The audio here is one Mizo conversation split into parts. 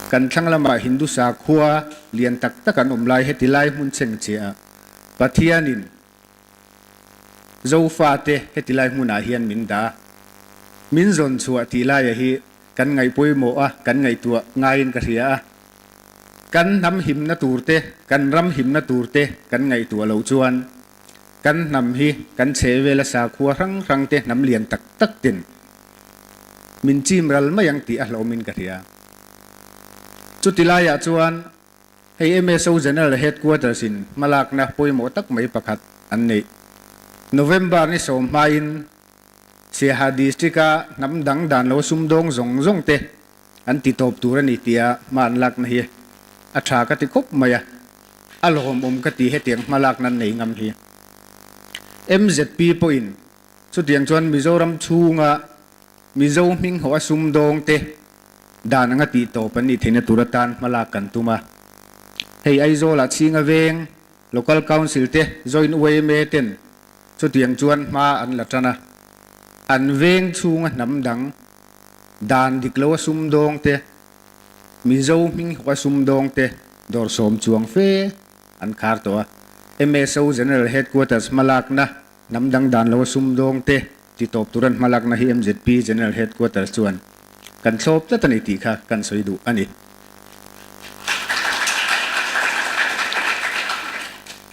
Kan thlang lamah Hindu sakhua lian tak tak an awm lai heti lai hmun cheng chiah ah Pathianin Zofate heti lai hmunah hian min dah a, min zawn chhuah tih laia hi kan ngaih pawimawh a, kan ngaihtuah ngaiin ka hria a. Kan hnam himna tur te, kan ram himna tur te kan ngaihtuah loh chuan kan hnam hi kan chhehvela sakhua hrang hrang te hnam lian tak tak ten min chim ral mai ang tih a hlawmin ka hria. Chuti laiah chuan Hei MSO General Headquarters in hmalakna pawimawh tak mai pakhat an neih. November ni sawm hmain Siaha District-a hnam dang dan lo sumdawng zawng zawng te an ti tawp tur a ni tia hma an lakna hi a tha ka ti khawp mai a, a lawmawm ka ti hetiang hmalakna an nei ngam hi. MZP pawhin chutiang chuan Mizoram chhunga Mizo hming ho a sumdawng te dan anga tih tawp an nih theihna tur atan hmalak kan tum a. Hei Aizawlah Chhinga Veng, Local Council te Joint yma ten chutiang chuan hma an la tan a. An veng chhunga hnam dang dan dik lo a sumdawng te, Mizo hming ho a sumdawng te dawr sawm chuang fe an khar tawh a. MSO General Headquarters hmalakna Hnam dang dan lo a sumdawng te ti tawp tur an hmalakna hi MZP General Headquarters chuan kan thlawp tlat a ni tih kha kan sawi duh a ni.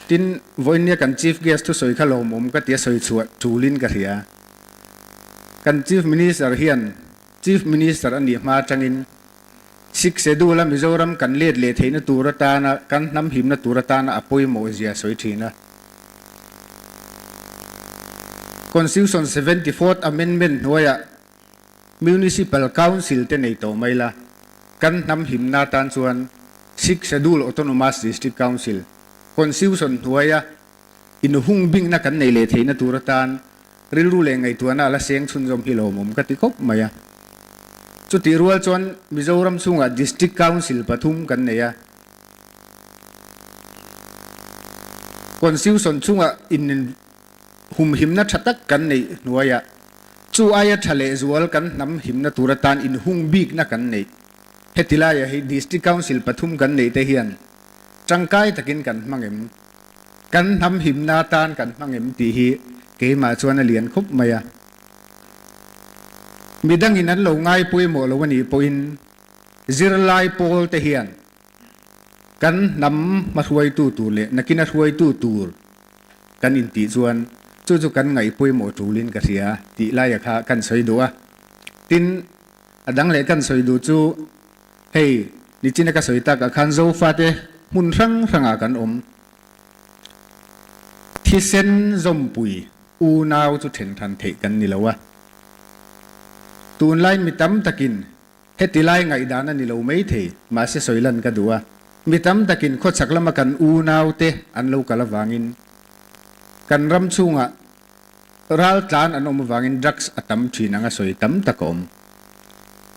Tin, vawiinnia kan Chief Guest thusawi kha lawmawm ka ti a sawi chhuah tulin ka hria. Kan Chief Minister hian Chief Minister a nih hma atangin Sikse dula Mizoram kan let leh theihna tur atana kan hnam hlimna tur atana a pawimawh zia sawi thin a. Constitution 74th Amendment hnuaiah Municipal Council te nei tawh mai la, kan hnam hlimna atan chuan Sixth Schedule Autonomous District Council Constitution hnuaia inhung bingna kan nei leh theihna tur atan rilru leh ngaihtuahna a la seng chhunzawm hi lawmawm ka ti khawp mai a. Chutih rual chuan Mizoram chhungah District Council pathum kan nei a. Constitution chungah in humhimna tha tak kan neih hnuaiah chu aia tha leh zual kan hnam himna tur atan inhung bikna kan neih. Heti laiah hi District Council pathum kan neih te hian tangkai takin kan hmang em? Kan hnam himna atan kan hmang em tih hi keimah chuan a lian khawp mai a. Midangin an lo ngai pawimawh lo a nih pawhin zirlai pawl te hian Kan hnam hmahruaitu tur leh nakina hruaitu tur kan intih chuan chu chu kan ngaih pawimawh tulin ka hria tih laia kha kan sawi duh a. Tin, a dang leh kan sawi duh chu hei nichina ka sawi takah khan Zofate hmun hrang hrangah kan awm. Thisen zawmpui unau chu then than theih kan ni lo a. Tunlai mi tam takin Heti lai ngaihdan a ni lo mai thei, mahse sawi lan ka duh a. Mi tam takin khawchhak lama kan unaute an lo kal avangin kan ram chhungah ral tlan an awm avangin drugs a tam thin ang a sawi tam tak a awm.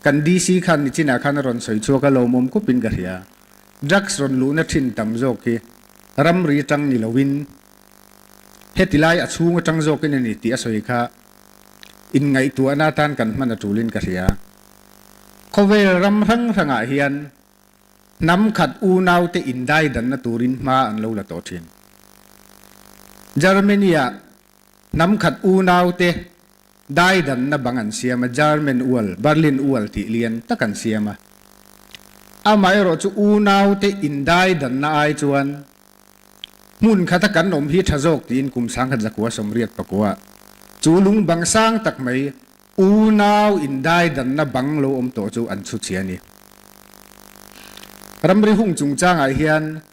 Kan DC khan nichinah khan a rawn sawi chhuak a lawmawm khawpin ka hria. Drugs rawn luhna thin tam zawk hi ramri tang ni loin heti lai a chhung atang zawkin a ni tih a sawi kha inngaihtuahna atan kan hman a tulin ka hria. Khawvel ram hrang hrangah hian hnam khat unaute indaidanna turin hma an lo la tawh thin. Germany-ah hnam khat unaute daidanna bang an siam a, German Wall, Berlin Wall tih lian tak an siam a. Amaherawh chu unaute indaidanna ai chuan hmun khata kan awm hi tha zawk tiin kum 1989 chu lung bang sang tak mai Unau indaidanna bang lo awm tawh chu an chhu chhia a ni. Ramri hung chungchangah hian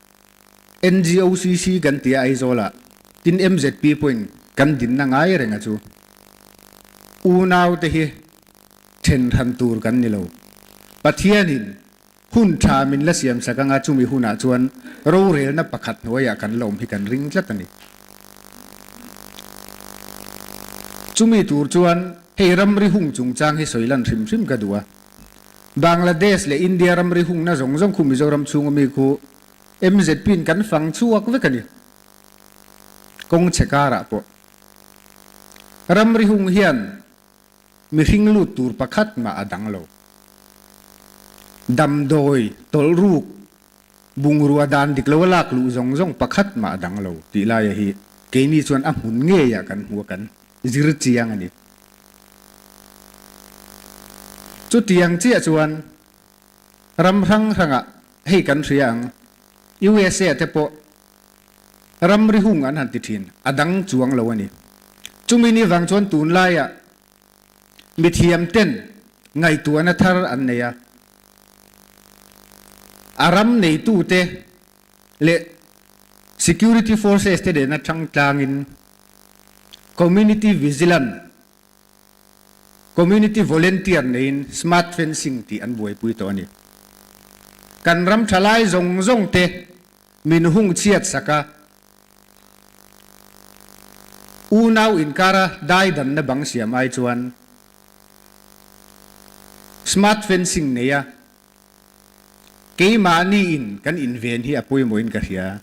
NGOCC kan tia Aizawlah tin MZP pawhin kan dinna ngai reng a chu. Unaute hi then hran tur kan ni lo. Pathianin hun tha min la siam sak anga chumi hunah chuan rorelna pakhat hnuaiah kan la awm hi kan ring tlat a ni. Chumi tur chuan hei ramri hung chungchang hi sawi lan hrim hrim ka duh a. Bangladesh leh India ramri hungna zawng zawng khu Mizoram chhunga mi khu MZP in kan fang chhuak vek a ni. Kawng chhe karah pawh ramri hung hian Mihring lut tur pakhat mah a dang lo. Damdawi tawlh ruk bungrua dan dik lo a lak luh zawng zawng pakhat mah a dang lo tih laia hi keini chuan a hmun ngeiah kan hmu a kan zir chiang a ni. Chutiang chiah chuan ram hrang hrangah hei kan hria ang, USA te pawh ramri hung an han ti thin, a dang chuang lo a ni. Chumi ni vang chuan tunlaiah Mithiam ten ngaihtuahna thar an nei a, a ram neitute leh security forces te nena tang tlangin community vigilant, community volunteer neiin smart fencing tih an buaipui tawh a ni. Kan ram thalai zawng zawng te min hung chhiat sak a, Unau inkara daidanna bang siam ai chuan smart fencing neia keimahni in kan inven hi a pawimawhin ka hria.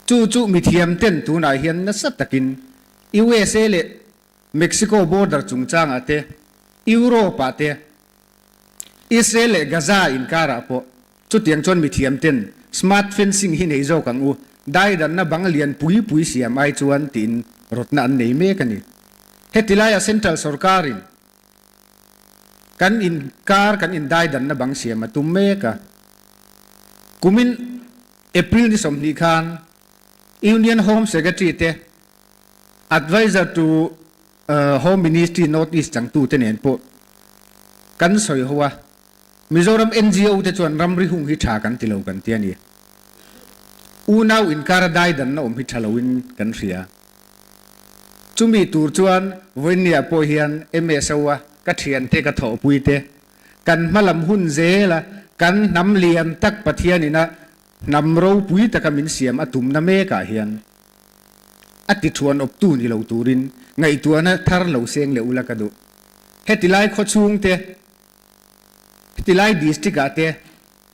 Chu chu mithiam ten tunah hian nasa takin USA leh Mexico border chungchangah te, Europe ah te, Israel leh Gaza inkarah pawh Chutiang chuan mithiam ten smart fencing hi nei zawk ang u, daidanna bang lian pui pui siam ai chuan tiin rawtna an nei mek a ni. Heti laia central sorkarin kan inkar kan indaidanna bang siam a tum mek a. Kumin April ni 20 khan Union Home Secretary te Adviser to Home Ministry North East changtute nen pawh kan sawi ho a. Mizoram NGO te chuan ramri hung hi tha kan ti lo kan ti a ni. Unau inkara daidanna awm hi tha loin kan hria. Chumi tur chuan vawiinniah pawh hian MSO a ka thiante ka thawhpui te kan hmalam hun zela kan hnam lian tak Pathian ina hnam ropui taka min siam a tumna mekah hian a ti thuan awptu ni lo turin ngaihtuahna thar lo seng leh ula ka duh. Heti lai khawchhung te Tilai District ah te,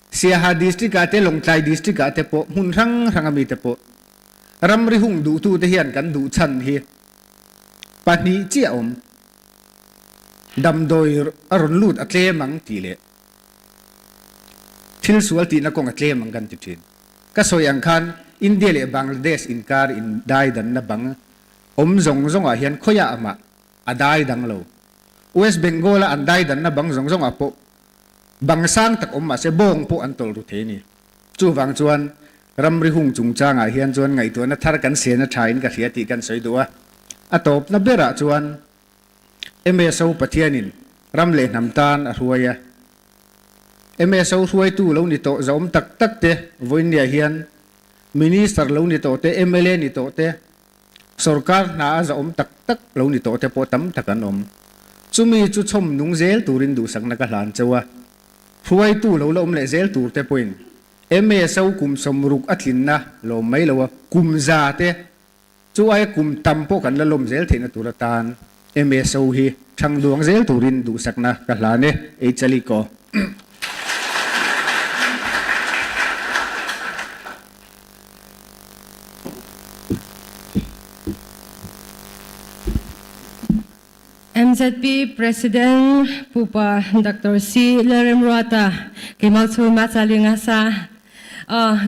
Siaha District ah te, Lawngtlai District ah te pawh hmun hrang hrang ami te pawh ramri hung duhtu te hian kan duh chhan hi pahnih chiah a awm. Damdawi a rawn lut a tlem ang tih leh thil sual tihna kawng a tlem ang kan ti thin. Ka sawi ang khan India leh Bangladesh inkar indaidanna bang awm zawng zawngah hian khawiah amah a dai dang lo. West Bengal a an daidanna bang zawng zawngah pawh bang sang tak awm mahse bawng pawh an tawlh ru thei a ni. Chuvang chuan ramri hung chungchangah hian chuan ngaihtuahna thar kan sena thain ka hria tih kan sawi duh a. A tawpna berah chuan MSO Pathianin ram leh hnam tan a hruai a. MSO hruaitu lo ni tawh zahawm tak tak te vawiinniah hian Minister lo ni tawh te, mla ni tawh te, Sorkar hna a zahawm tak tak lo ni tawh te pawh tam tak an awm. Chumi chu chhawm nung zel turin duhsakna ka hlan cheu a. Hruaitu lo la awm leh zel tur te pawhin MSO kum 60 a tlinna lawm mai lo a, kum za te chu aia kum tam pawh kan la lawm zel theihna tur atan MSO hi thang duang zel turin duhsakna ka hlan e. Eichaliko. MZP President Pupa Dr. C. Lalremruata keimah chu ma cha linga sa.